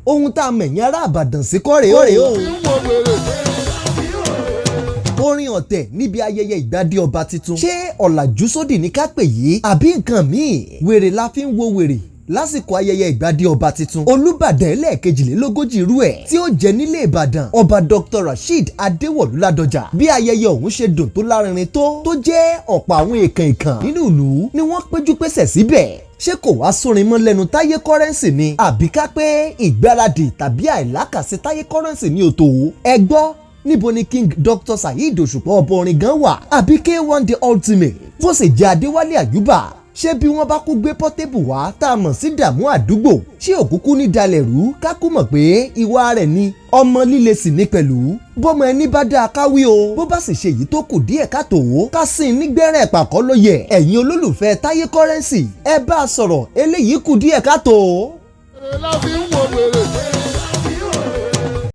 Ohun tá a mẹ̀yìn ará Àbàdàn sí kọ́rèé o. Fi ń wo wèrè. Orin ọ̀tẹ̀ níbi ayẹyẹ ìgbádé ọba tuntun, ṣé ọ̀làjú sódì ní ká pè yìí àbí nǹkan míì? Wèrè la fi ń wo wèrè lásìkò ayẹyẹ ìgbádé ọba tuntun, Olúbàdàn ẹlẹ́ẹ̀kejìlélógójì irú ẹ̀ tí ó jẹ nílé Ìbàdàn, Ọba Dr. Rasheed Adéwọ̀lú Ládọjà. Bí ayẹyẹ ọ̀hún ṣe dùn tó lárinrin tó jẹ́ ọ̀pọ̀ àwọn èèkàn ìkàn nínú ìlú ni wọ́n péjú pésẹ̀ síbẹ̀, ṣé kò wá sórin mọ́ lẹ́nu Táyé Currency ni, àbí ká pé ìgbáradì tàbí àìlákàsí Táyé Currency ní òtò? Ẹ gbọ́, níbo ni King Dr. Saheed Òṣùpá, ọbọ orin gan wà, àbí K1 The Ultimate, bó sì jẹ́ Adéwálé Àyùbá? Ṣé bí wọ́n bá kú gbé Portable wá tá a mọ̀ sí dààmú àdúgbò, ṣé òkúkú ní dalẹ̀ rú? Kákú mọ̀ pé ìwà rẹ̀ ni ọmọ líle sì ní pẹ̀lú. Bọ́mọ ẹni bá dáa káwí o, bó bá sì ṣe èyí tó kù díẹ̀ káàtó, ká sìn nígbẹ́rẹ́ ìpàkọ́ ló yẹ. Ẹ̀yin olólùfẹ́ Táyé Currency, ẹ bá a sọ̀rọ̀, eléyìí kù díẹ̀ káàtó. Wèrè la fi ń wo wèrè.